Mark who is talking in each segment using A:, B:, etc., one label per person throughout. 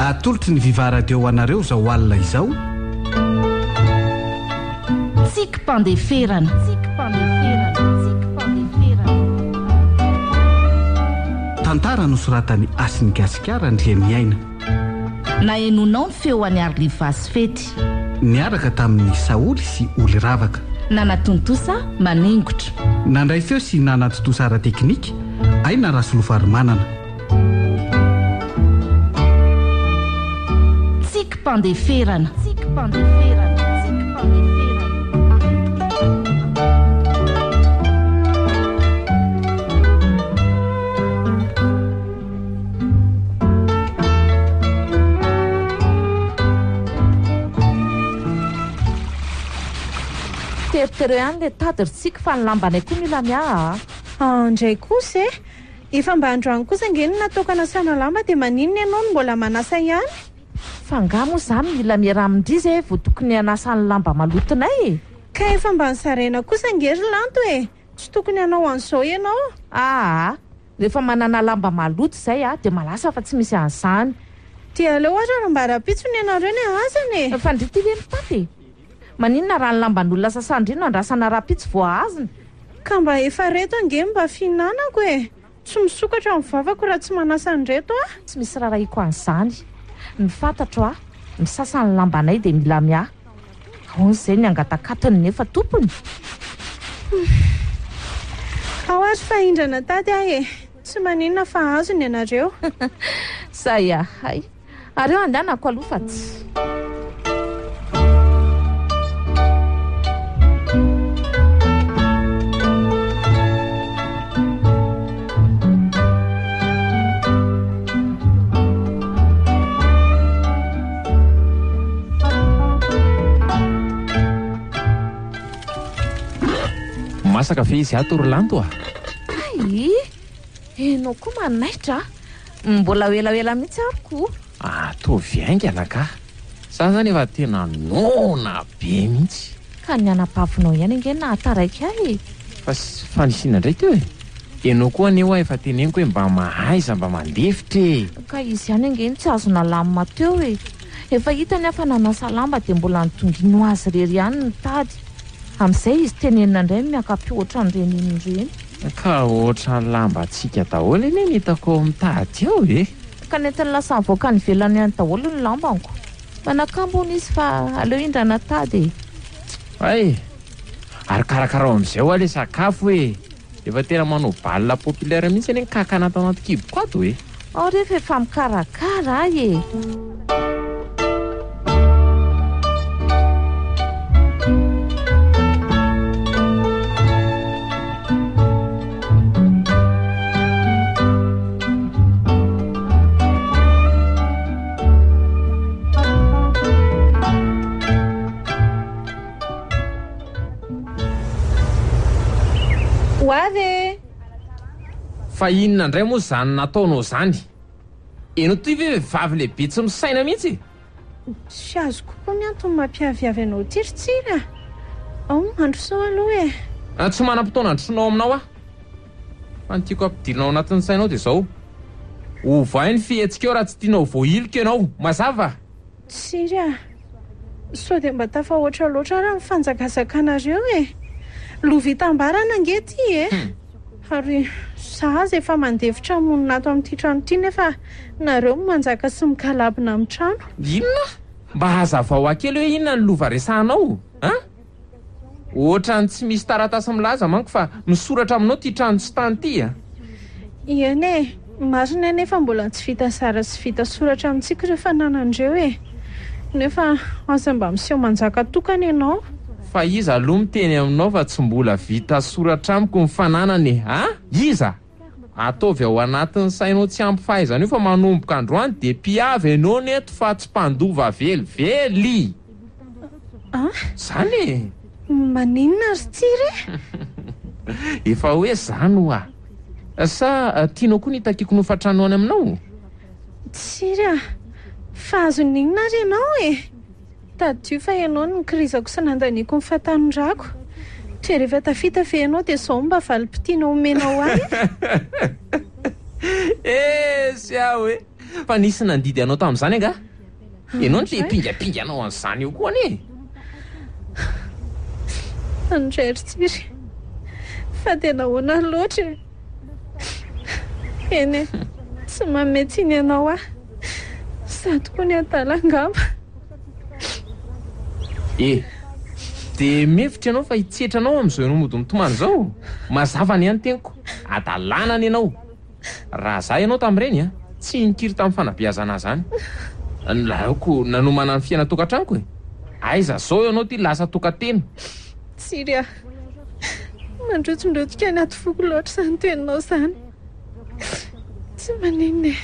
A: Atolotry ny Viva Radio ho anareo izao alina izao.
B: Tsikim-pandeferana.
A: Tantara nosoratan'i Hasiny Gasikara Andriamiaina.
B: Nahenoanao ny feo an'i Arliva sy Fety.
A: Niaraka tamin'i Saholy sy Oly Ravaka.
B: Nanatontosa Maningotra.
A: Nandray feo sy nanatontosa ara-teknika, Aina Rasolofarimanana.
B: Tsikim-pandeferana. Teritereo ihany ilay tady ry Tsiky fa ny lambanay koa mila miaha a!
C: An ndray kosa e! Efa mba androany kosa ange no nataoko hanasana lamba dia maninona ianao no mbola manasa ihany?
B: Fa angaha moa za mila miera amin-dry zay vao tokony hanasa ny lamba malotonay e!
C: Ka efa mba nozaraina kosa ange ry Lanto e! Tsy tokony hanao an'izao ianao.
B: Aa! Rehefa manana lamba maloto izay aho dia malasa fa tsy misy an'izany.
C: Dia aleo ary raha mba rahampitso ny anareo ny ahazana e!
B: Fa ndry ity ve mitady e? Maninona raha ny lamban'olona sasan-dry no andrasana rahampitso vao ahazona?
C: Ka mba efa reto ange no mba fihinanako e! Tsy misokatra ny vavako raha tsy manasa an'ireto aho.
B: Tsy misy rarahiko an'izany. Ny fantatro aho, misasa ny lambanay dia mila miahy. Ahoana izay ny hangatakatiny nefa tompony?
C: Ao ary fa hindrana tady aho e! Tsy maninona fa azony ianareo.
B: Zay ahay. Ary eo andehanako aloha fa tsy.
D: Masaka ve izy ato ry Lanto a?
B: Hay! Enao koa manaitra a! Mbola ho elaela mihitsy ary ko!
D: Ataovy haingana ka! Za zany efa tena noana be mihitsy.
B: Ka ny anabavinao ihany ange no nahataraiky ahy e!
D: Fa fa nisy inona indray teo e? Enao koa anie hoa efa teneniko hoe mba mahaiza mba mandefitra e!
B: Ka izy ihany ange no tsy azo nalamina teo e! Efa hitany aho fa nanasa lamba dia mbola nitonginy ho azy irery ihany ny tady. Amin'izay izy tenenina indray no miaka-peo ohatran'ireny inona ireny.
D: Ka ohatran'ny lambantsika daholo anie ny hitako ao amin'ny tady ao e!
B: Ka nentiny lasa nivoaka any ivelany any daholo ny lambako. Manakambo hono izy fa aleo hindrana tady e!
D: Hay! Ary karakarao amin'izay hoa ilay sakafo e! Efa tena manao bal populaire mihitsy anie ny kakana ato anaty kiboko ato e!
B: Ao re f'efa mikarakara ahy e!
C: Ho avy e!
D: Fa inona indray moa izany nataonao izany? Enao ty ve vehivavy lehibe tsy misaina mihitsy e?
C: Tsy azoko koa ny antony mampiaviavy anao ity ry Tsiry a! Ao, mandrosoa aloha e!
D: Tsy manam-potoana handrosoana ao aminao aho. Fa ny tiako hampidirina ao anatin'ny sainao dia izao, ovay ny fihetsikao raha tsy tianao ho voahilika ianao. Mazava?
C: Tsiry a! Sao dia mba tafahoatra loatra ary ny fanjakazakanareo e! Lovia itambarana ange ity e! Ary za aza efa mandefitra monina ato amin'ity trano ity nefa nareo no manjaka sy migalabona amin'ny trano.
D: Inona? Mba hazavao ahy kely hoe inona ny lova resahanao an? Ohatran'ny tsy misy taratasy milaza manko fa misoratra aminao ity trano sy tany ity a!
C: Eny e! Marina anefa mbola tsy vita zara sy vita soratra amintsika ireo fananana ireo e! Nefa aza mba miseho manjaka tokana ianao.
D: Fa iza aloha miteny aminao fa tsy mbola vita soratra amiko ny fananana e! A! Iza? Ataovy ao anatin'ny sainao tsy ampy fahaizana io fa manomboka androany dia mpihavy ianao ny eto fa tsy mpandova velively!
C: A!
D: Zany e!
C: Maninona ry Tsiry e?
D: Efa hoe zany hoa! Sa tianao koa ny hitakiako ny hofantrano any aminao?
C: Tsiry a! Fa azon'ny inona ary ianao e? Tadidio fa ianao no nikirizako sy nandaniako ny fahatanorako. Dia rehefa tafita ve ianao dia izao no mba valim-pitianao omenao ahy?
D: Esy aho e! Fa nisy nandidy anao tamin'izany angaha? Ianao no te hipingapinga anao an'izany eo koa anie e!
C: Andray ry Tsiry, fa dia nahoana loatra e? Eny e, tsy manome tsiny anao aho, sady koa ny adala angamba.
D: E! Dia mihevitra ianao fa hitsetra anao amin'izao ianao mody mitomany izao? Mazava anie ny teniko, adalàna anie ianao. Raha za ianao tamin'ireny an, tsy nikiry tamin'ny fanabeazana ahy izany. Nalaiko nanomana ny fiainan-tokantranoko e! Aiza izao ianao ity lasa tokan-tena?
C: Tsiry a! Mandrotsindrotsika anaty foko loatra izany teninao izany. Tsy maninona e!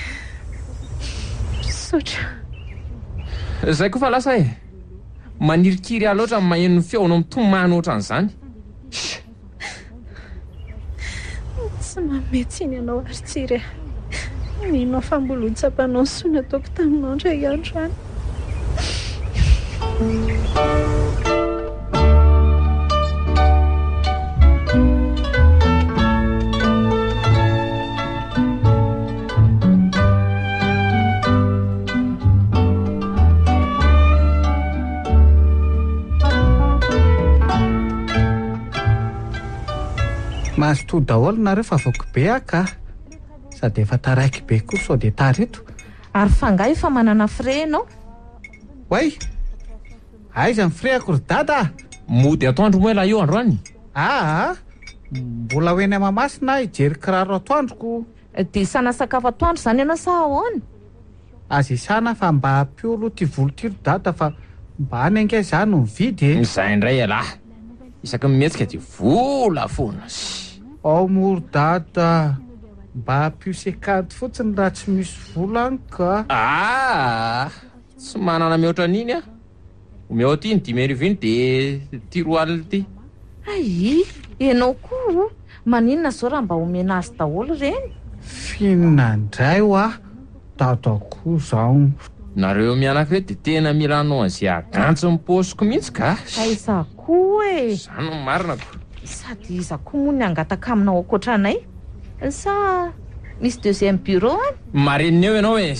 C: Misaotra.
D: Zay koa fa lasa e! Manirikiry ahy loatra ny maheno ny feonao mitomany ohatran'izany. Sh!
C: Tsy manome tsiny anao ary Tsiry a! Mino aho fa mbola ho tsapanao ny soa nataoko taminao indray andro any.
A: Mazotoa daholo nareo fa voky be aho ka. Sady efa taraiky be koa sao dia tara eto.
B: Ary f'angaha efa manana frais ianao?
A: Oay! Aiza ny frais-ko ry dada a!
D: Mody atoandro moa ialahy io androany?
A: Aa! Mbola ho eny Mahamasina aho hijery kiraro atoandro ko.
B: Dia isana sakafo atoandro izany ianao sa ahoana?
A: Aza isana fa mba ampio aloha ty volo ty ry dada fa mba any ange za no mividy e!
D: Izay indray ialahy! Isaky ny mihetsika dia vola foana! Sy.
A: Ao moa ry dada! Mba ampio sekanty fotsiny raha tsy misy vola any ka!
D: Aa! Tsy manana mihoatra an'iny aho! Omeo aty iny 5000 iny dia ity 20 ity.
B: Hay! Ianao koa o! Maninona izao raha mba omena azy daholo ireny?
A: F'inona indray hoa dada koa izao?
D: Nareo mianaka eo dia tena mila hanao an'izay hagantsy ny paosiko mihitsy ka!
B: Aiza koa e!
D: Izany no marina ko!
B: Sady iza koa moa ny hangataka aminao ankoatra anay? Sa misy deuxième bureau any?
D: Marenina eo ianao e!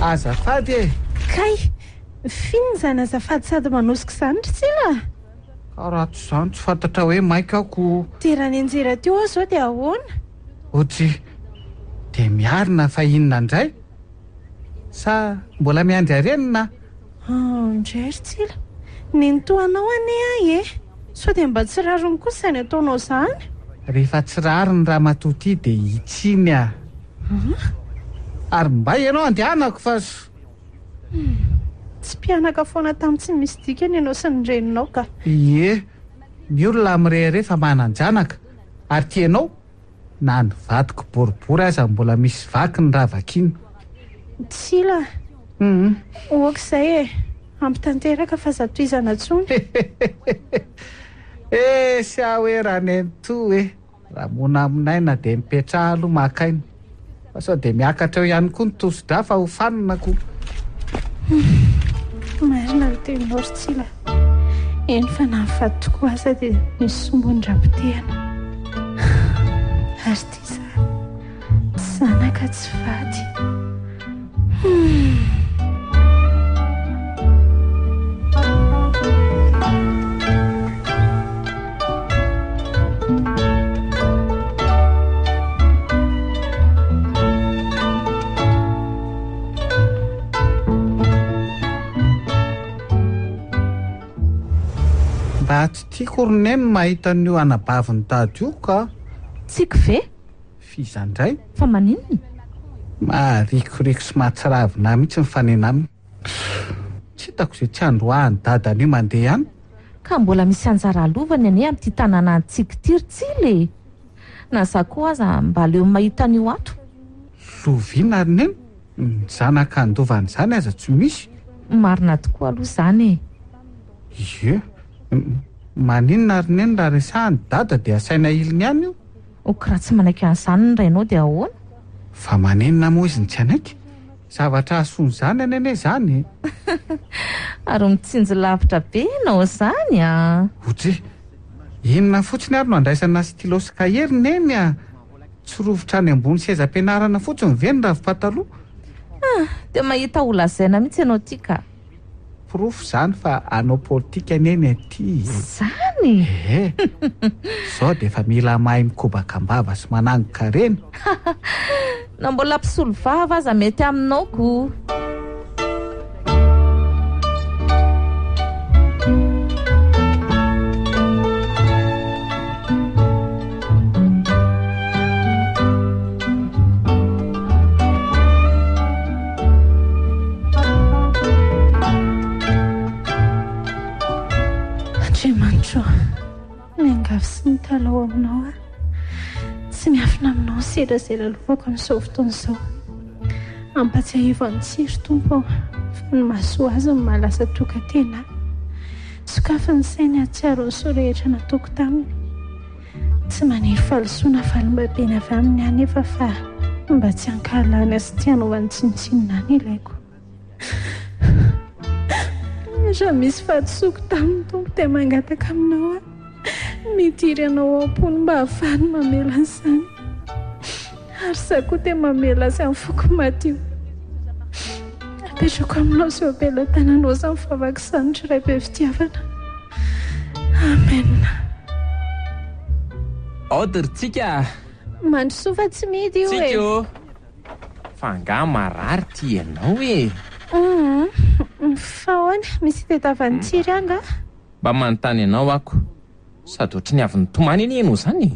A: Azafady e!
C: Kay! F'inona izany azafady sady manosika izany ry Tsila a?
A: Ka raha tsy izany tsy fantatra hoe maika aho ko.
C: Dia raha nianjera teo aho izao dia ahoana?
A: Otri, dia miarina fa inona indray? Sa mbola miandry harenina?
C: Indray ry Tsila, nenitoa anao anie ahy e! Sao dia mba tsy rariny kosa izany ataonao izany?
A: Rehefa tsy rariny ramatoa ity dia hitsiny aho. Ary mbay ianao andehanako fa.
C: Tsy mpianaka foana tamin'ny tsy misy dikany ianao sy ny reninao ka.
A: Ie, ny olona mirehareha fa manan-janaka, ary tia anao, na ny vadiko boribory aza mbola misy vaky ny raha vakiana.
C: Tsila, ok izay e, ampy tanteraka fa aza tohizana intsony.
A: Esy aho hoe Ranenitoa e! Raha monamonaina dia mipetraha aloha maka aina fa sao dia miakatra eo ihany koa ny tosi-drà fa ho fanina ko.
C: Marina ny teninao ry Tsila. Eny fa na ny faty tokoa aza dia misy sombiny raha potehina. Ary ity izany, tsy zanaka tsy vady. Humm.
A: Mba tsy tiako ry neny ny mahita an'io anabavin'i dada io ka.
B: Tsiky ve?
A: F'iza indray?
B: Fa maninona?
A: Maharikoriko sy mahatsiravina ahy mihitsy ny mifanena aminy. Tsy hitako izay tsy androahan'i dada an'io mandeha any.
B: Ka mbola misy anjara alovany anie amin'ity tanànantsika ity ry Tsila e! Na za koa aza mba leo mahita an'io ato.
A: Lovina ry neny, ny zanaka handova an'izany aza tsy misy.
B: Marina tokoa aloha izany e!
A: Ie. Maninona ary neny raha resahan'i dada dia asaina ahiliny ihany io?
B: Ok raha tsy manaiky an'izany ny rainao dia ahoana?
A: Fa maninona moa izy no tsy hanaiky? Zavatra hahasoa ny zanany anie izany e!
B: Ary mitsinjo lavitra be ianao izany an!
A: Odry! Inona fotsiny ary no andraisana stylo sy kahie ry neny a! Tsy rovitra any ambony sezam-pianarana fotsiny ve ny ravim-pataloha?
B: Ah! Dia mahita ho lazaina mihitsy ianao ity ka!
A: Porofo izany fa hanao politika anie ny aty e!
B: Izany?
A: Ee! Izao dia efa mila mahay mikobaka am-bava sy manangon-karena.
B: Na mbola mpisolo vava aza mety aminao ko!
C: Andriamanitro ô, miangavy sy mitalaho aminao aho. Tsy miafina aminao ny sedra izay lalovako amin'izao fotoana izao. Ampatsiahivo an'i Tsiry, Tompo ô, fa ny mahasoa azy no mahalasa tokan-tena ahy. Sokafy ny sainy hahatsiaro ny soa rehetra nataoko taminy. Tsy maniry fahalisoana valim-babena avy aminy aho anefa fa mba tsy hankahalana sy tsy hanaovany tsinontsinona ahy ny ilaiko. Raha misy fahadisoako taminy Tompo dia mangataka aminao aho midiry anao ao am-pony mba hahafahany mamela an'izany. Ary izaho koa dia mamela azy amin'ny foko madio. Apetrako aminao sy eo am-pelatananao izany vavaka izany ry Ray be fitiavana. Amen.
D: Aody ry Tsika a!
C: Mandrosoa fa tsy mihidy io e!
D: Tsika ô! Fa angaha marary ity ianao e?
C: Humm, fa ahoana? Misy itadiavan'i Tsiry ahy angaha?
D: Mba manontany anao ako. Sady ohatry ny avy nitomany anie ianao izany e!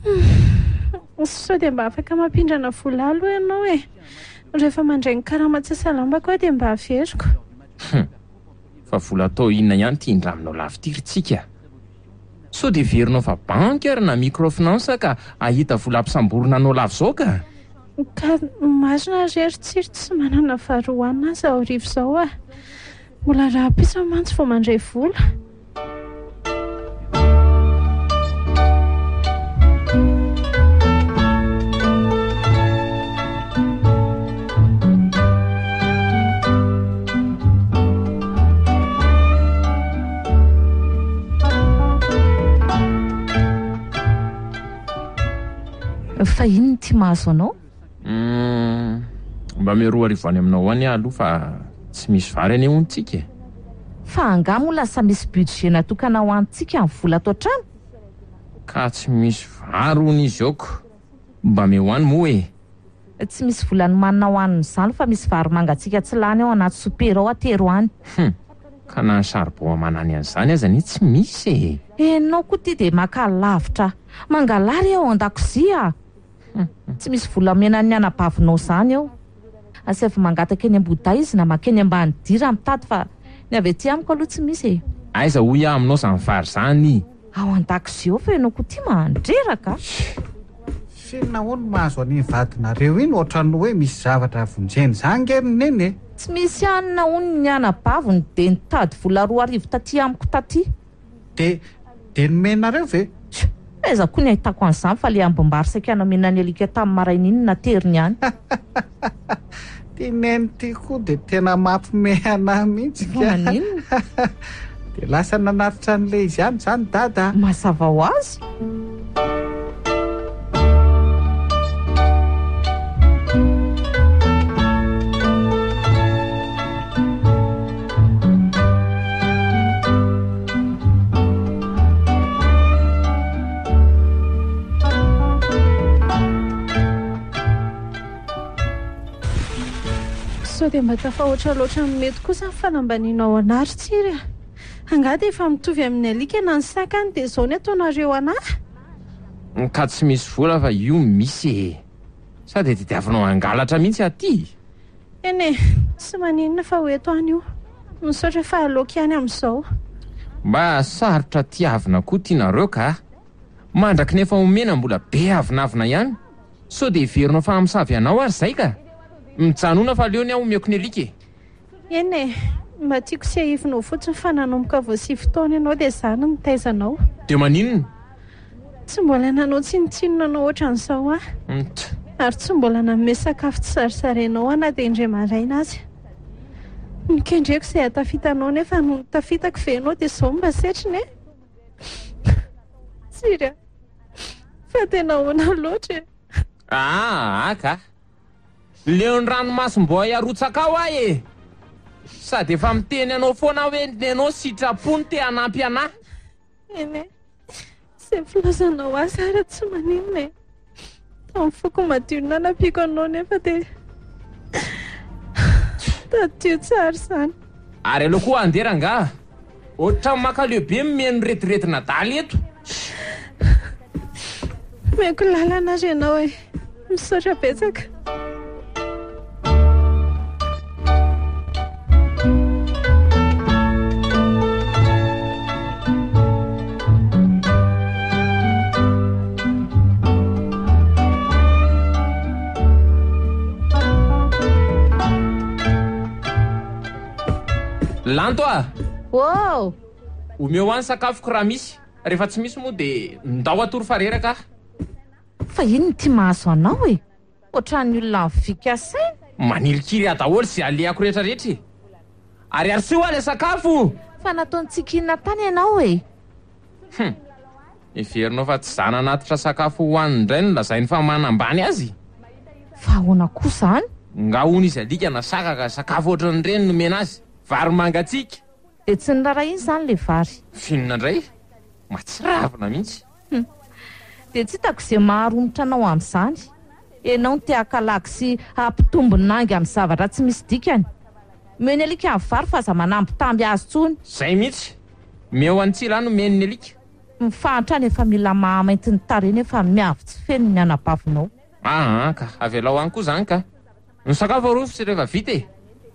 C: Humm, sao dia mba afaka mampindrana vola aloha ianao e! Rehefa mandray ny karama tsy salambako aho dia mba averiko.
D: Humm, fa vola atao inona ihany ity indraminao lafo ity ry Tsiky a! Sao dia heverinao fa banky ary na microfinance ka hahita vola hampisamborina anao lava izao ka!
C: Ka marina re ry Tsiry tsy manana vary hohanina aza ao hariva izao a! Mbola rahampitso aho mantsy vao mandray vola.
B: Fa inona ity mahazo anao?
D: Humm, mba ame 2000 any aminao any aho aloha fa tsy misy vary anie hono tsika e.
B: Fa angaha moa lasa misy budget natokana ho antsika ny vola ato an-trano?
D: Ka tsy misy vary hono izy ok, mba ameo any moa e.
B: Tsy misy vola nomanina ho an'izany fa misy vary mangatsiaka tsy lany ao anaty sopera ao atero any.
D: Hum, ka na ny charbon aman'any an'izany aza anie tsy misy e.
B: Enao koa ty dia maka lavitra. Mangalà re ao an-dakozia a! Tsy misy volamena an'ny anabavinao izany eo. Asaivo mangataka eny Ambohidahy izy na makeny Ambanidia raha mitady fa ny avy aty amiko aloha tsy misy e.
D: Aiza hoy aho aminao izany vary izany?
B: Ao an-dakozia ao fa ianao koa ity mandreraka a!
A: F'inona hono no mahazo an'iny vadinareo iny ohatran'ny hoe misy zavatra vonjeny izany nge ry neny e!
B: Tsy misy hanina hono ny anabaviny dia nitady vola 2000 taty amiko taty.
A: Dia dia nomenareo ve?
B: Tsia, aiza koa ny ahitako an'izany fa le ambim-bary saika nomena ny alika tamin'ny maraina iny no nateriny any.
A: Ty neny ty koa dia tena mampime anah mihitsy
B: ka. Fa maninona?
A: Dia lasa nanatitra an'ilay izy ihany izany dada a!
B: Mazava ho azy.
C: Sao dia mba tafahoatra loatra amin'ny mety kosa ny fanambanianao anah ry Tsiry a! Angaha dia efa mitovy amin'ny alika na ny saka any dia izao ny ataonareo anah?
D: Ka tsy misy vola fa io misy e! Sa dia tediavinao hangalatra mihitsy aty?
C: Eny e, tsy maninona fa ho eto any io. Misaotra fa aleoko ihany amin'izao.
D: Mba sarotra tiavina koa ty nareo ka! Mandraky ny efa omena mbola be avonavona ihany. Sao dia heverinao fa hamosavy anao ary zay ka! Mijanona fa aleo ny ahy omeko ny alika e!
C: Eny e! Mba tiako tsiahivinao fotsiny fa nanomboka vao 9 taona ianao dia izaho no nitaiza anao.
D: Dia maninona?
C: Tsy mbola nanao tsinontsinona anao ohatran'izao aho. Ary tsy mbola nanome sakafo tsy zarizarenao aho na dia indray maraina aza. Nokendreko izay hahatafita anao nefa nony tafitako ve ianao dia izao no mba setriny e? Tsiry a! Fa tena ahoana loatra e?
D: Aa ka! Leon'ny ranomasom-boay arotsaka ao aho e! Sady efa miteny anao foana aho hoe nenao sitrapo no te hanampy anah.
C: Eny e! Izay filazanao azy ary tsy maninona e! Tamin'ny foko madio no nanampiako anao nefa dia tadidio tsara izany.
D: Ary aleo koa handeha rangaha. Ohatran'ny mankaleo be ny mihaino rediredin'adala eto.
C: Omeko lalana ary ianao e. Misaotra betsaka.
D: Lanto a!
B: Ô!
D: Omeo ahy ny sakafoko raha misy. Rehefa tsy misy moa dia ndao hatory fa reraka aho.
B: Fa inona ity mahazo anao e? Ohatran'ny olona mivika saina.
D: Manirikiry ahy daholo izay alehako rehetra rehetra e! Ary arosoy hoa ilay sakafo!
B: Fa nataony tsikinina tany ianao e!
D: Hum! Heverinao fa tsy za nanatitra sakafo hohaniny indray no lazainy fa manambany azy?
B: Fa ahoana koa izany?
D: Nga hono izy alika na saka ka sakafo ohatran'ireny no omena azy? Vary mangatsiaka!
B: Dia tsy niraharahiany izany ilay vary?
D: F'inona indray? Matsiravina mihitsy!
B: Hum! Dia tsy hitako izay maharomotra anao amin'izany. Ianao no te hakalaky sy hampitombo nangy amin'ny zavatra tsy misy dikany. Omeo ny alika ny vary fa aza manambitamby azy intsony.
D: Izay mihitsy! Omeo an'i Tsila any omeny ny alika.
B: Ny fahantrana efa mila mahamainty ny tarehy nefa miavy tsy feno ny anabavinao.
D: Aa ka! Avelao any koa izany ka! Ny sakafo aroso sy rehefa vita e!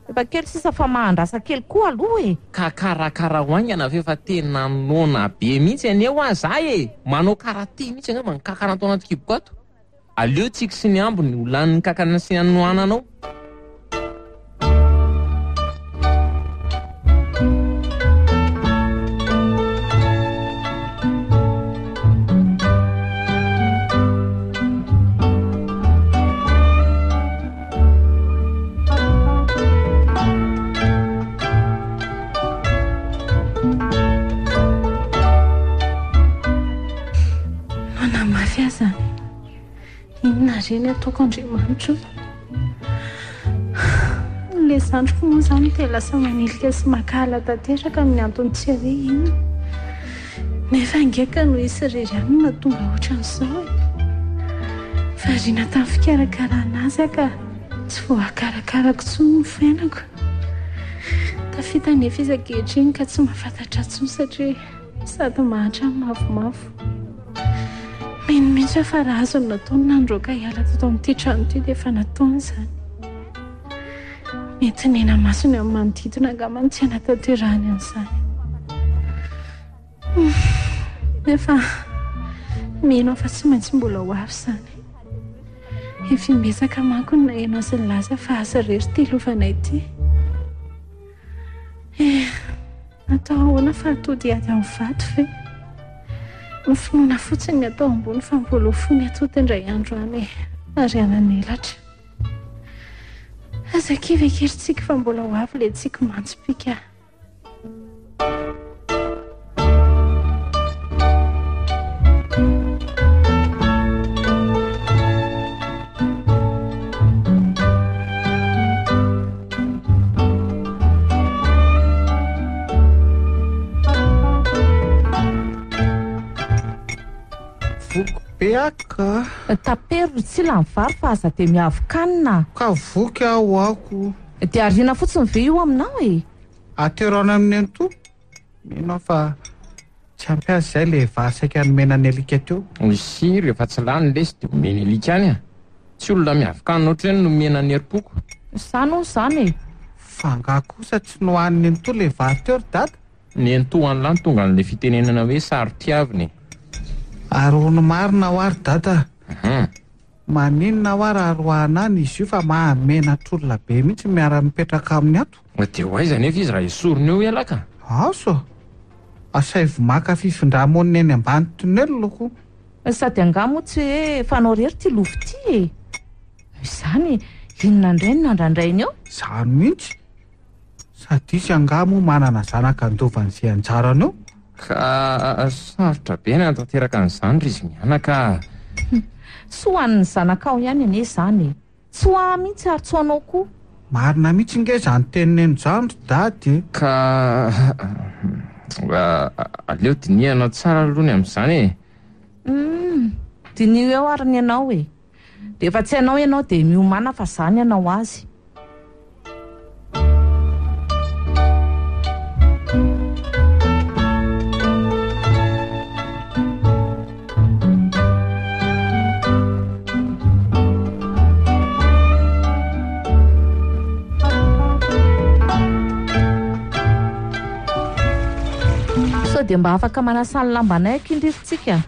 B: Efa kely sisa fa mahandrasa kely koa aloha e!
D: Ka karakarao haingana ve fa tena noana be mihitsy anie hoa za e! Manao karate mihitsy angamba ny kankana ato anaty kiboko ato. Aleo tsiky sy ny ambiny ho lanin'ny kankana sy ny hanoanana ao.
C: Noana mafy aho izany. Inona re ny ataoko Andriamanitra o? Ilay zandriko moa izany dia lasa manilika sy mankahala tanteraka amin'ny antony tsy hay hoe inona. Nefa ange ka noho izy irery ihany no nahatonga ohatran'izao e. Variana tamin'ny fikarakarana azy aho ka tsy voakarakarako intsony ny fiainako. Tafita anefa izy ankehitriny ka tsy mahafantatra intsony satria sady mahantra no mavomavo. Mino mihitsy aho fa raha azony natao ny nandroaka hiala teto amin'ity trano ity dia efa nataony izany. Mety nena-masony amin'ny manodidina angamba no tsy hanatanterahany an'izany. Nefa mino aho fa tsy maintsy mbola ho avy izany. Efa imbetsaka manko no naheno azy nilaza fa azy irery ity lovanay ity. Eh, atao ahoana fa atody hiady amin'ny vato ve? Ny finoana fotsiny ny atao ambony fa mbola ho fony atody indray andro any e, ary hanan'elatra. Aza kivy akia ry Tsiky fa mbola ho avy ilay tsiky mantsipika.
A: Voky be aho ka.
B: Tapero ry Tsila ny vary fa aza dia miavokanina.
A: Ka voky aho ako.
B: Dia ariana fotsiny ve io aminao e?
A: Atero any amin'ny nenitoa. Mino aho fa tsy ampy azy izay ilay vary saika nomena ny alika teo.
D: Isy rehefa tsy lany lesy dia omeny alika any a! Tsy olona miavokanina ohatr'ireny no omena ny herim-poko.
B: Izany hono izany e!
A: Fa angaha kosa tsy nohanin'i nenitoa ilay vary teo ry dada?
D: Nenitoa an'lah no tonga an'ilay fitenenana hoe saro-tiavina e!
A: Ary hono marina hoa ry dada a! Maninona hoa raha roahana any izy io fa mahamenatr'olona be mihitsy miara-mipetraka aminy ato?
D: Dia ho aiza anefa izy raha esorina eo ialahy ka?
A: Asa! Asaivo maka fifindra-monina eny ambany tunnel ko.
B: Sady angaha moa tsy hoe fanao irery ity lovy ity e? Noho izany, inona indray no nandrandrainy eo?
A: Izany mihitsy. Sady izy angaha moa manana zanaka handova an'izay anjarany eo?
D: Ka sarotra be ny hanatanteraka an'izany ry izy mianaka a!
B: Soa ho an'ny zanakao ihany anie izany e! Tsy ho ahy mihitsy ary tsy ho anao koa.
A: Marina mihitsy nge izany tenineny izany ry dady e!
D: Ka aleo dinihana tsara aloha ny amin'izany e!
B: Humm! Diniho eo ary ny anao e! Rehefa tsy hainao ianao dia miomàna fa za ny hanao azy. Sao dia mba afaka manasa ny lambanay aky indry ry Tsika?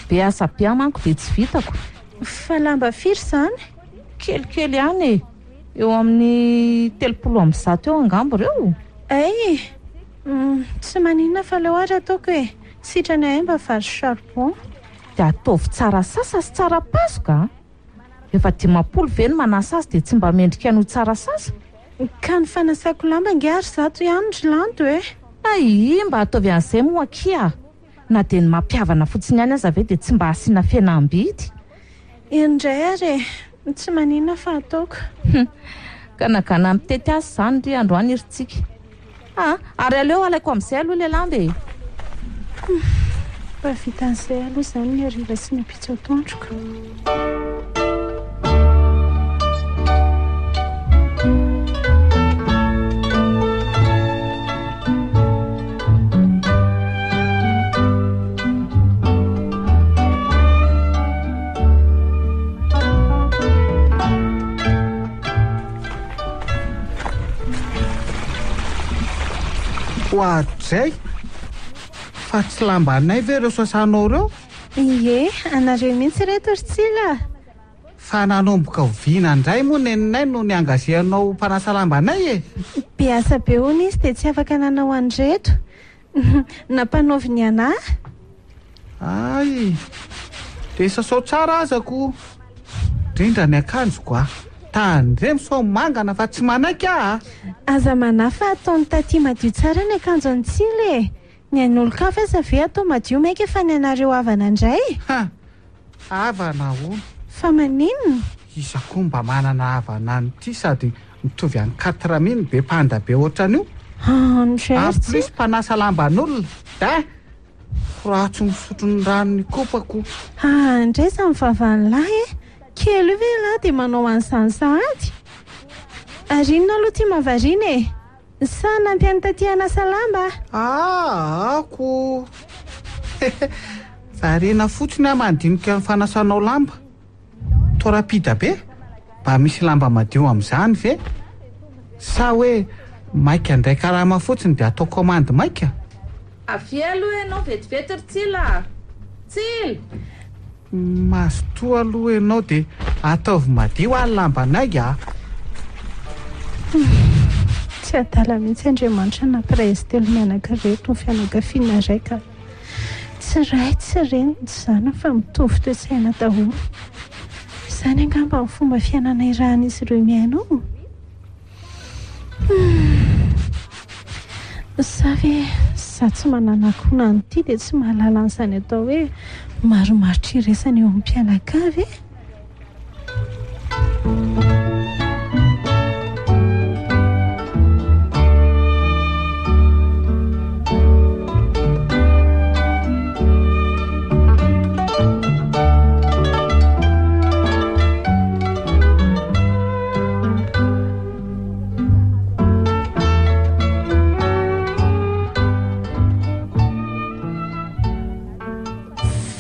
B: Be asa be aho manko dia tsy vitako.
C: Fa lamba firy izany?
B: Kelikely ihany e! Eo amin'ny 130 eo angamba ireo.
C: Hay! Tsy maninona fa aleo ary ataoko e! Sitrany ahay mba vary charbon.
B: Dia ataovy tsara sasa sy tsara pasoka a! Efa 50 ve ny manasa azy dia tsy mba mendrika ny ho tsara sasa?
C: Ka ny fanasako lamba ange ary 100 ihany ry Lanto e!
B: Hay! Mba ataovy an'izay moa akia a! Na dia ny mampihavana fotsiny ihany aza ve dia tsy mba asiana fihenam-bidy?
C: Eny indray ary e! Tsy maninona fa ataoko.
B: Hum! Ganagana mitety azy izany ry androany ry Tsiky. Ah! Ary aleo alaiko amin'izay aloha ilay lamba e!
C: Hum! Mba vitan'izay aloha izany ny hariva sy ny ampitso atoandroko.
A: Oadray! Fa tsy lambanay ve ireo sasanao ireo?
C: Ie, anareo mihitsy ireto ry Tsila a!
A: Fa nanomboka oviana indray moa neninay no niangazianao mpanasa lambanay e?
C: Be asa be hono izy dia tsy afaka nanao an'ireto. Nampanaoviny anah.
A: Hay! Dia sasao tsara aza ko! Indrindra ny akanjoko a! Tandremo sao mangana fa tsy manaiky aho a!
C: Aza manahy fa ataon'i Taty madio tsara ny akanjo an'i Tsila e! Ny an'olon-kafa aza ve atao madio mainka fa ny anareo havana indray?
A: Ha! Havana hono.
C: Fa maninona?
A: Iza koa mba manana havana an'ity sady mitovy an'i Katramine be mpanda be ohatran'io?
C: En
A: En plus mpanasa lamban'olona. Dai! Ratsy misotro ny ranon'ny kopako.
C: Haa ndray samy vavan'ny lahy e! Kely io ve ialahy dia manao an'izany sahady? Ary inona aloha ity mahavariana e? Sa hanampy an'i Taty hanasa lamba?
A: Aa ako! Variana fotsiny aho mandinika ny fanasanao lamba. Toa rapida be? Mba misy lamba madio amin'izany ve? Sa hoe maika handray karama fotsiny dia atao kaomandy maika?
B: Avia aloha ianao vetivety ry Tsila a! Tsila!
A: Mazotoa aloha ianao dia ataovy madio ary lambanay a!
C: Tsy adala mihitsy Andriamanitra nampiray azy telo mianaka ireto ho fianakaviana iray ka. Tsy ray tsy reny tsy zanany fa mitovy toe-tsaina daholo. Izany angamba ny fomba fiainana irahan'izy ireo miaina ao? Humm. Za ve za tsy manana akohona an'ity dia tsy mahalala an'izany atao hoe marimaritra iraisana eo amin'ny mpianakavy e?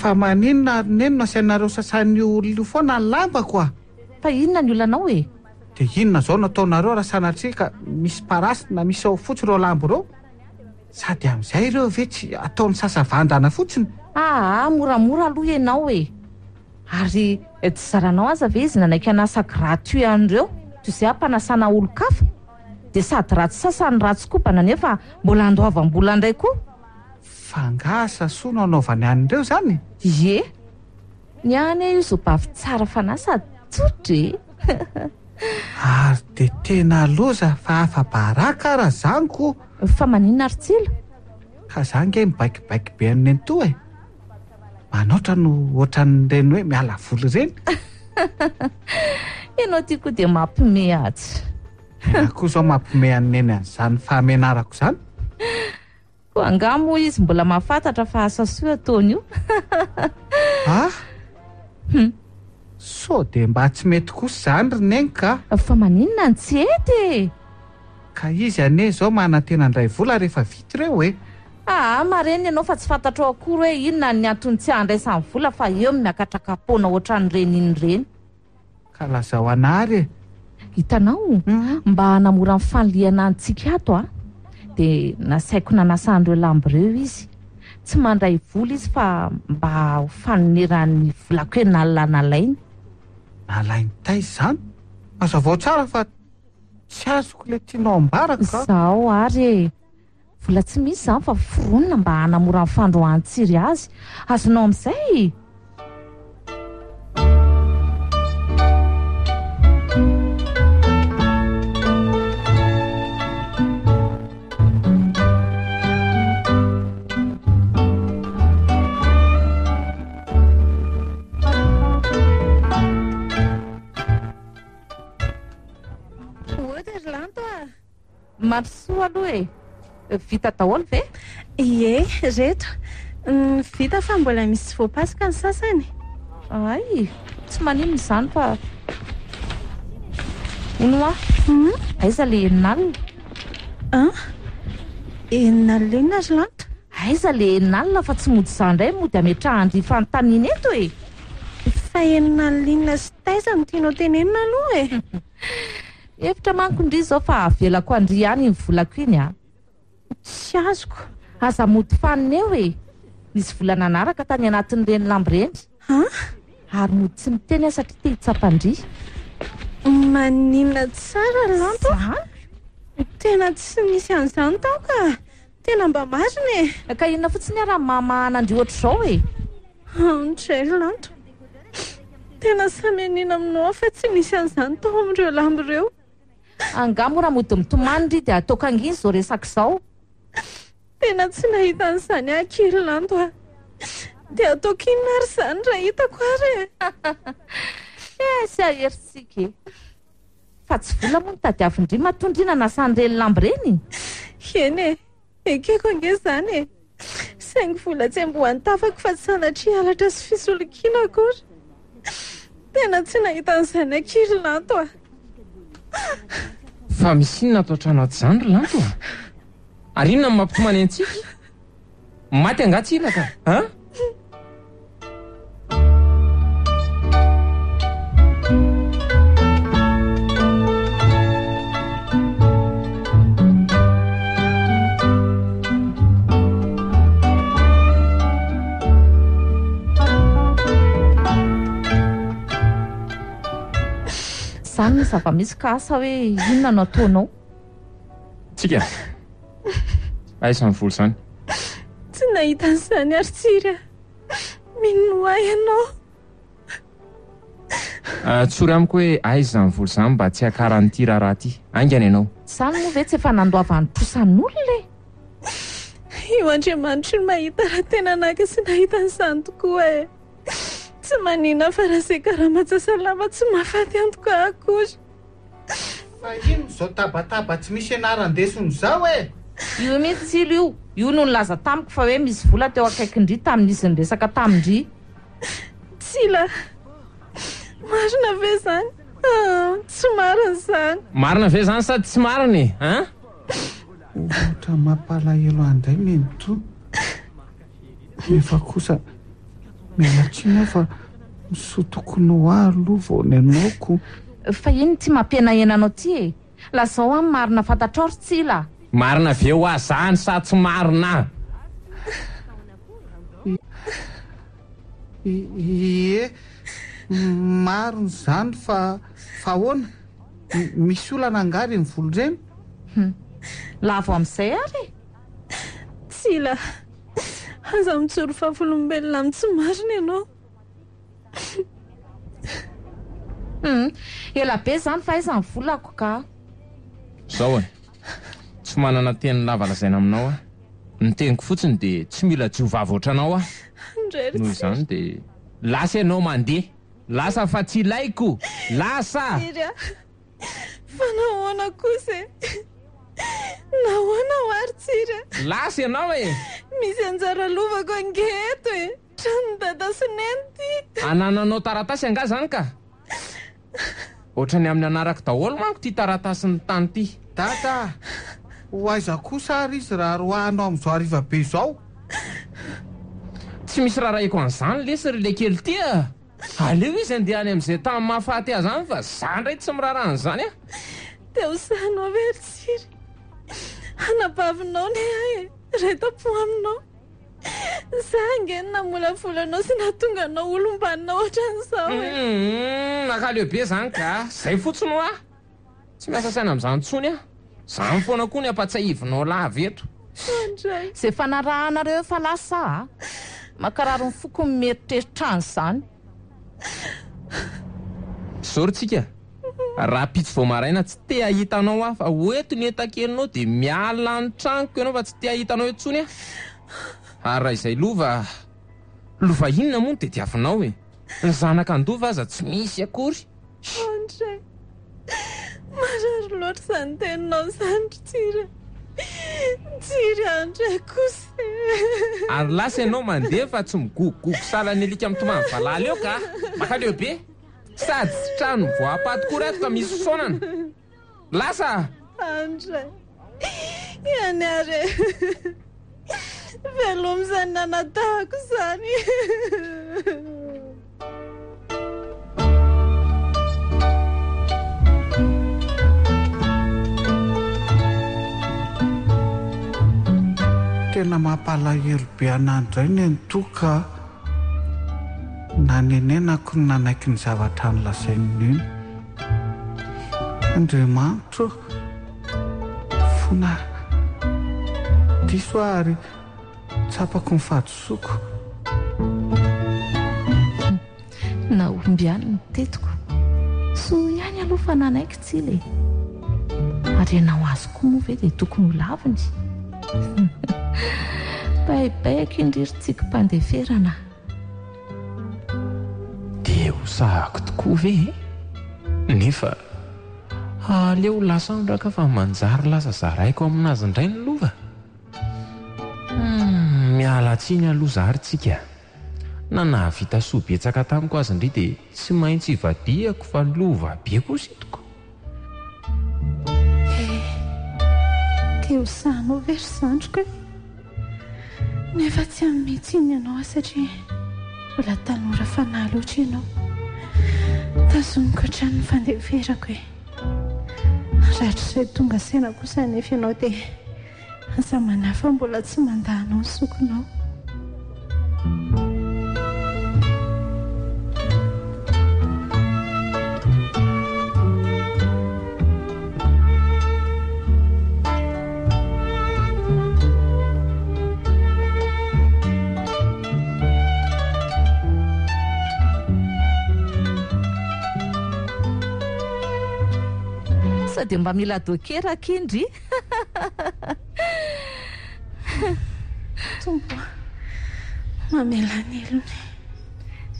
A: Fa maninona ary neny no asainareo sasan'io olona io foana ny lambako a?
B: Fa inona ny olanao e?
A: Dia inona izao no ataonareo raha sanatria ka misy parasy na misy ao fotsy ireo lamba ireo? Sady amin'izay ireo ve tsy ataony sasa vandana fotsiny?
B: Aa moramora aloha ianao e! Ary tsy zaranao aza ve izy nanaiky hanasa gratuit an'ireo toy izay hampanasana olon-kafa? Dia sady ratsy sasa no ratsy kobana nefa mbola andoavam-bola indray koa.
A: Fa angaha asa soa no anaovany an'ireo izany?
B: Ie. Ny ahy anie io zobavy tsara fanahy sady tsotra e!
A: Ary dia tena loza fa afa-baraka ara zany ko!
B: Fa maninona ry Tsila?
A: Ka za nge mibaikobaiko be an'i Nenitoa e! Manaotra no ohatran'ireny hoe miala voly ireny.
B: Ianao ty koa dia mampime atsy.
A: Ianah koa izao mampime an'i Neny an'izany fahamenarako izany.
B: Koa angaha moa izy mbola mahafantatra fa asa soa ataony io?
A: Ah! Sao dia mba tsy mety kosa izany ry Neny ka!
B: Fa maninona no tsy hety e?
A: Ka izy anie izao manantena handray vola rehefa vita ireo e!
B: Aa, marina ianao fa tsy fantatrao akory hoe inona ny antony tsy handraisany vola fa eo no miakatraka-poana ohatran'ireny iny ireny.
A: Ka lazao anah ary e!
B: Hitanao, mba hanamora ny fanilihana antsika ato a, dia nasaiko nanasa an'ireo lamba ireo izy. Tsy mandray vola izy fa mba ho fanonerany ny volako enina alina nalainy.
A: Nalainy taiza izany? Hazavao tsara fa tsy azoko ilay tianao ambara ka.
B: Izao ary e! Vola tsy misy izany fa foronina mba hanamora ny fandroahan-tsiry azy. Azonao amin'izay?
C: Ody ry Lanto a!
B: Mandrosoa aloha e! Vita daholo ve?
C: Ie, reto. Vita fa mbola misy voapasoka ny sasany.
B: Hay, tsy maninona izany fa hono hoa, aiza ilay enina alina?
C: An? Enina alina inona ry Lanto?
B: Aiza ilay enina alina fa tsy mody izaho indray mody ametrahan-dry fanontaniana eto e!
C: Fa enina alina inona sy taiza no tianao tenenina aloha e?
B: Mihevitra manko ndry izao fa avelako an-dry ihany iny volako iny a!
C: Tsy azoko.
B: Aza mody fanina eo e! Nisy vola nanaraka tany anatin'ireny lamba ireny.
C: An?
B: Ary mody tsy miteny aho satria te hitsapa an-dry.
C: Maninona tsara ry Lanto a?
B: Zany?
C: Tena tsy nisy an'izany tao ka! Tena mba marina e!
B: Ka inona fotsiny ary mahamahana an-dry ohatr'izao e?
C: Andray ry Lanto. Tena samy hanina aminao aho fa tsy nisy an'izany tao amin'ireo lamba ireo.
B: Angaha moa raha mody mitomany ry dia ataoko hangina izao resaka izao?
C: Tena tsy nahita an'izany aho akia ry Lanto a! Dia ataoko inona ary izany raha hitako ary e?
B: Eh, sy ahery tsika e! Fa tsy vola moa no tadiavin-dry matoa ndry nanasa an'ireny lamba ireny?
C: Eny e! Ekeko ange izany e! Saingy vola tsy amboan'ny tavako fa tsy sanatria halatra sy fisolokiana akory. Tena tsy nahita an'izany akia ry Lanto a!
D: Fa misy inona ato an-trano ato izany ry Lanto a? Ary inona no mampitomany antsika? Maty angaha Tsilaka a?
B: Zany ny zava-misy ka asa hoe inona no ataonao?
D: Tsika. Aiza ny vola izany?
C: Tsy nahita an'izany ary Tsiry a. Minoa ahy ianao.
D: Tsory amiko hoe aiza izany vola izany mba tsy hiakaran'ity raharaha ity. Haingana ianao.
B: Izany moa ve tsy efa nandoavan'ny trosan'olona e?
C: Io Andriamanitro no mahita raha tena naka sy nahita an'izany tokoa e. Tsy manina fa raha izay karama an-tsasalama tsy mahafaty antoka akory.
A: Fa inona izao tabataba tsy misy anaran-desona izao e?
B: Io mihitsy tsilo io. Io no nilaza tamiko fa hoe misy vola teo akaikin-dry tamin'izy niresaka tamin-dry.
C: Tsila, marina ve izany? Ah, tsy marina izany.
D: Marina ve izany sa tsy marina e? An?
A: Ohatra mampalahelo ahy indray nenitoa. Nefa kosa miala tsiny aho fa ny soa tokony ho ahy aloha vao ny anao ko.
B: Fa inona ity mampihenahena anao ity e? Lazao ahy ny marina fantatrao ry Tsila a!
D: Marina ve hoa zany sa tsy marina?
A: Ie, marina izany fa fa ahoana? Misy olana angaha ireny vola ireny?
B: Hum. Lavo amin'izay ary e!
C: Tsila, aza mijoro vavolombelona amin'ny tsy marina ianao.
B: Hum. Ela be izany fa aiza ny volako ka?
D: Zao e! Tsy manana teny lava lazaina aminao aho. Ny teniko fotsiny dia tsy mila jiovavy ohatranao aho.
C: Ndray ry
D: Noho
C: Tsiry.
D: izany dia lasa ianao mandeha. Lasa fa tsy ilaiko! Lasa!
C: Tsiry a! Fa nahoana kosa e? Nahoana hoa ry Tsiry a?
D: Lasa ianao e!
C: Misy anjara lovako ange eto e! Tranon'i Dada sy Neny ity!
D: Anananao taratasy angaha izany ka? Ohatran'ny amin'ny anarako daholo manko ity taratasin'ny tany ity.
A: Dada a! Ho aiza kosa ary izy raha roahanao amin'izao hariva be izao?
D: Tsy misy rarahiko an'izany lesy ry lekely ity a! Aleo izy handeha any amin'izay tany mahafaty azy any fa za indray tsy miraharaha an'izany a!
C: Dia ho sahinao ve ry Tsiry? Anabavinao ne ahy e! Iray tampo aminao. Za ange no namolavola anao sy nahatonga anao olom-banona ohatran'izao e!
D: Humm, nakaleo be zany ka! Zay fotsiny hoa! Tsy miasa saina amin'izany intsony aho. Zany foana koa ny ampatsiahivinao lava eto.
C: Andray.
B: Zay fanarahanareo efa lasa a! Mankarary ny foko ny mieritreritra an'izany.
D: Zao ry tsika, rahampitso vao maraina tsy te hahita anao aho fa ho eto ny entakelinao dia miala ny tranoko ianao fa tsy te hahita anao intsony aho. Ary raha izay lova, lova inona moa no tediavinao e? Ny zanaka handova aza tsy misy akory.
C: Andray, marary loatra izany teninao izany ry Tsiry a! Tsiry Andray kosa e!
D: Ary lasa ianao mandeha fa tsy migogogogo sahala ny alika mitomany valala eo ka! Makaleo be! Sady tsy trano voapaty koa rato ka misy fisaonana! Lasa!
C: Andray, ihany ary e! Veloma izany nanatahako izany!
A: Tena mampalahelo be anah indray nenitoa ka nanenenako ny nanaiky ny zavatra nolazain'i Neny. Andriamanitro ô! Fona diso aho ary Tsapako ny fahadisoako.
B: Nahomby ihany ny tetiko. Soa ihany aloha fa nanaiky Tsila e. Ary ianao azy koa moa ve dia tokony ho laviny? Baibaiako indry ry tsikim-pandeferana a.
D: Dia ho sahako tokoa ve e? Nefa aleo lasa andraka fa manjary lasa zaraiko aminazy indray ny lova. Humm, miala tsiny aloha za ry tsika a! Na nahavita soa betsaka tamiko aza ndry dia tsy maintsy ivadihako fa lova be kosa itoko.
C: Eh, dia ho sahanao ve ry zandriko e? Nefa tsy hanome tsiny anao aho satria mbola tanora fanahy loatra ianao. Tazomiko hatrany ny fandeferako e. Rahatrizay tonga saina kosa anefa ianao dia aza manahy fa mbola tsy mandà anao ny zokinao.
B: Sao dia mba mila dokera akia ndry?
C: Tompo a, mamelà ny helony.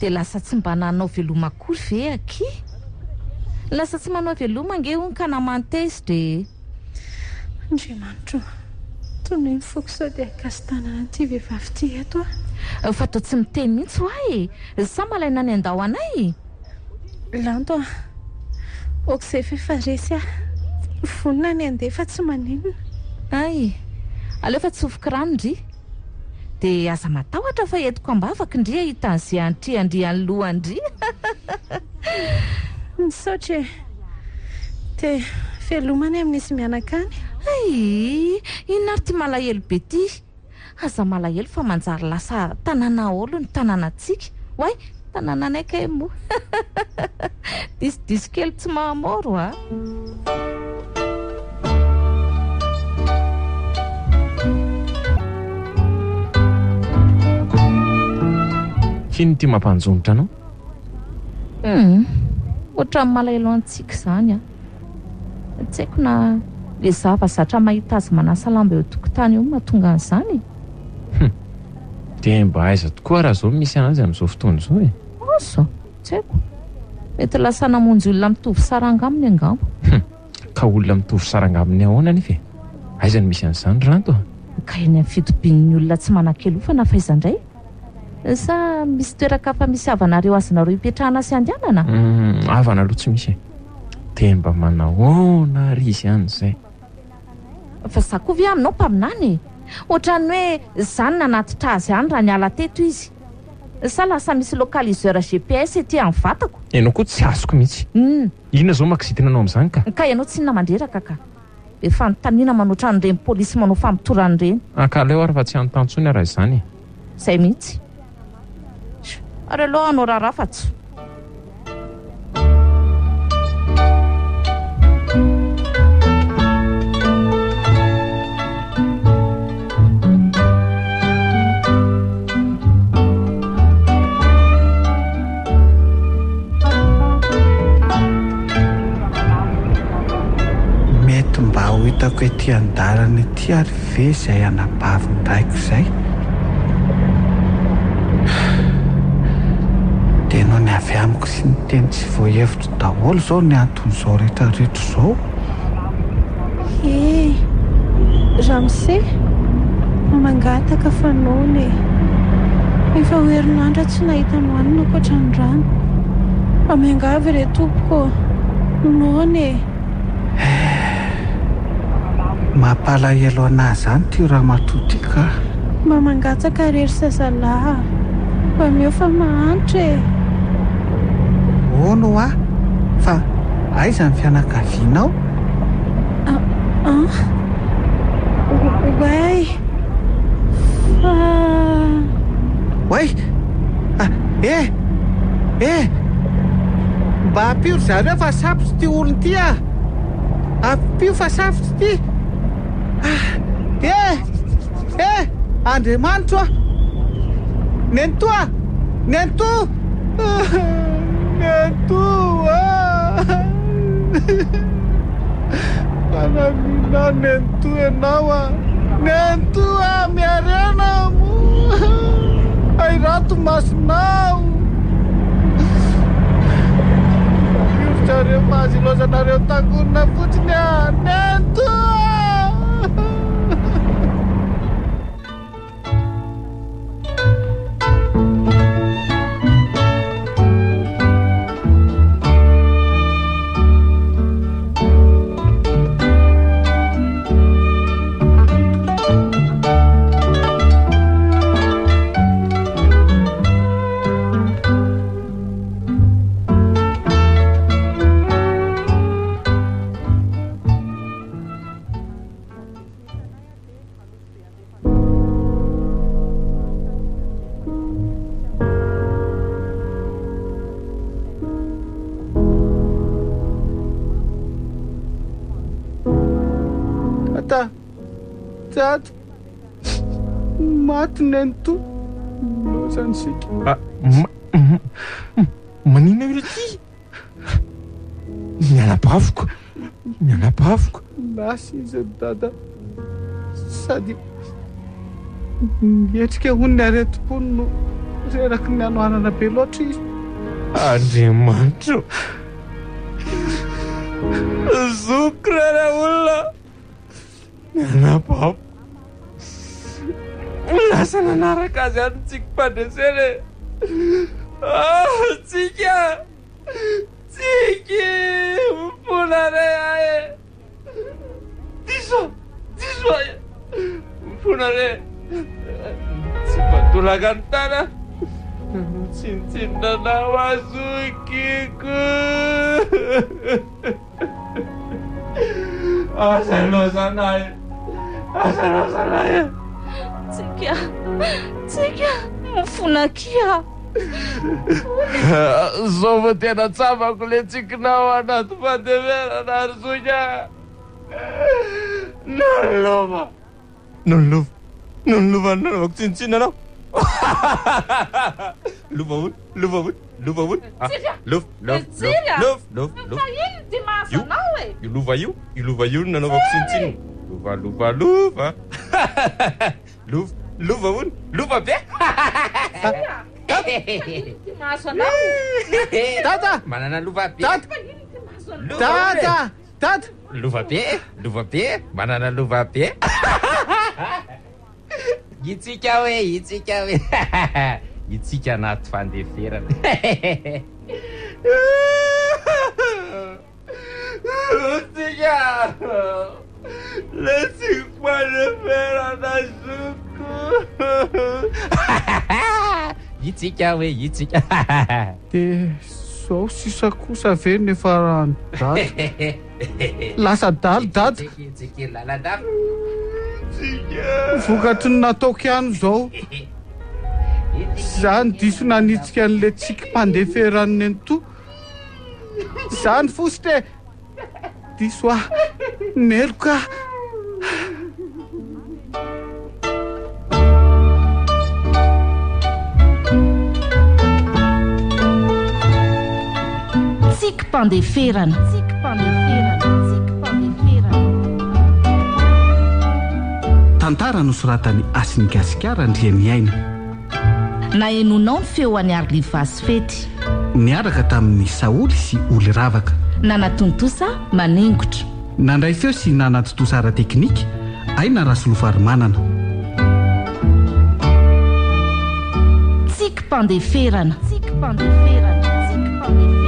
B: Dia lasa tsy mba nanao veloma akory ve akia? Lasa tsy manao veloma ange hono ka naman-tezitra e!
C: Andriamanitro ô, tonoy ny foko sao dia hikasi-tanana an'ity vehivavy ity eto aho.
B: Fa toa tsy miteny mihitsy hoa e! Sa malaina ny handao anay?
C: Lanto a! Aok'izay f'efa resy aho. Vonona ny handeha fa tsy maninona.
B: Hay! Aleo fa tsofiko rano ndry. Dia aza matahotra fa entiko am-bavaka ndry hahita an'izay antriandrian'ny lohan-dry.
C: Misaotra e! Dia veloma any amin'izy mianaka any.
B: Hay! Inona ary ity malahelo be ity? Aza malahelo fa manjary lasa tanàna haolo ny tanànantsika. Oay! Tanànanay kay moa. Diso diso kely tsy mahamoro a!
D: F'inona ity mampanjonitra anao?
B: Hum, ohatran'ny malahelo an'i Tsiky izany aho. Tsy haiko na le zava zatra mahita azy manasa lamba eo an-tokotany eo no mahatonga an'izany e!
D: Hum, dia mba aiza tokoa raha izao no misy anazy amin'izao fotoana izao e?
B: Asa, tsy haiko. Mety lasa namonjy olona mitovy saranga aminy angamba.
D: Hum, ka olona mitovy saranga aminy ahoana anefa e? Aiza no misy an'izany Ranto a?
B: Ka eny amin'ny fitobian'ny olona tsy manan-kelofana fa aiza indray? Sa misy toeran-kafa misy havanareo azonareo ipetrahana sy andehanana?
D: Hum, havana aloha tsy misy e. Dia mba manahoana ary izy any izay?
B: Fa za koa ve aminao mpaminany e? Ohatran'ny hoe za no nanatitra azy any raha niala teto izy. Sa lasa misy localiseur GPS ety amin'ny vatako?
D: Ianao koa tsy azoko mihitsy. Inona izao mahakizitina anao amin'izany ka?
B: Ka ianao tsinona mandreraka ka. Be fanontaniana manoatra an'ireny polisy manao famotorana ireny.
D: Ka aleo ary fa tsy hanontany intsony aho raha izany e.
B: Izay mihitsy. Ary aleo hanao raharaha fa tsy.
A: Mety mba ho hitako ety an-dalana ety ary ve izay anabavin-draiko izay? Dia noho ny avy amiko sy ny teny tsy voahevitro daholo izao ny anton'izao rehetrarehetra izao.
C: He! Ramose, mangataka fa noana e! Efa ho herinandro aho tsy nahita nohanina ankoatra ny rano. Mba miangavy re tompoko ô! Noana e!
A: He! Mampalahelo anah zany ty ramatoa ty ka!
C: Mba mangatsaka re ry zazalahy a! Mba omeo fa mahantra e!
A: Hono hoa, fa aiza ny fianakavianao?
C: An? Oay! Fa.
A: Oay! Eh! Eh! Mba ampio ry zareo fa safotra ity olona ity ah! Ampio fa safotra ity! Ah! Eh! Eh! Andriamanitro ah! Nenitoa! Nenitoa! Nenitoa! Fanamiana nenitoa ianao ah! Nenitoa miarena moa! Airato masonao! Ampio ry zareo fa aza ilaozanareo tangorona fotsiny ah! Nenitoa! Tata, tata, maty nenitoa, lozantsika.
D: Ah, maninona io ity? Ny anabaviko, ny anabaviko.
A: Lasa izy ry dada, sady mihetrika hono ny aretim-pony no reraky ny hanoanana be loatra izy.
D: Andriamanitra o! Zokiko re ilay olona, ny anabaviko. Lasa nanaraka azy any Tsiky Mpandresena e! Ah, Tsiky a! Tsiky! Mifona re ahy e! Diso aho! Diso ahy e! Mifona re! Tsy mba tolaka ny tana nanao tsinontsinona anao aho zokiko! Aza ilaozana ahy! Aza ilaozana ahy!
B: Tsiky a! Tsiky a! Mifona akia!
D: Zao vao tena tsapako le tsikinao anaty fandeferana ry zoky a! Nolova! Nolova! Nolova ny nanaovako tsinontsinona anao!
E: Lova hono, lova hono, lova hono. Ah,
B: Tsiry a!
E: Lova, lova,
B: Tsiry a!
E: lova, lova, lova.
B: Fa inona ty mahazo
E: Io.
B: anao e?
E: Io lova io, io lova io no nanaovako tsinontsinona. Lova, lova, lova. Lova, lova hono, lova be.
B: Tsiry a! Fa inona ty mahazo anao?
A: Dada!
E: Manana lova be.
A: Dada!
B: Fa inona ty mahazo anao?
E: Lova hono e.
A: Dada! Dada!
E: Lova be, lova be, manana lova be. Itsika hoe, itsika hoe. Itsika anaty fandeferana. Itsika. Le tsika fandeferana zoko. Itsika hoe, itsika.
A: De zao sisa kosa ve no efa rano dada? Lasa dalo dada.
E: Itsika lalandava.
A: Vokatry ny nataoko ihany izao. Zany diso nanitsika an'ilay tsiky mpandeferan'ny nenitoa. Zany fositra e! Diso aho. Meloka aho.
B: Tsiky mpandeferana. Tsiky mpandeferana. Tsiky mpandeferana.
A: Tantara nosoratan'i Hasiny Gasikara Andriamiaina.
B: Nahenoanao ny feo an'i Arlivasy Fety.
A: Niaraka tamin'i Saholy sy Oly Ravaka.
B: Nanatontosa Maningotra.
A: Nandray feo sy nanatontosa ara-teknika Aina Rasolofarimanana.
B: Tsiky mpandeferana. Tsiky mpandeferana. Tsiky mpandeferana.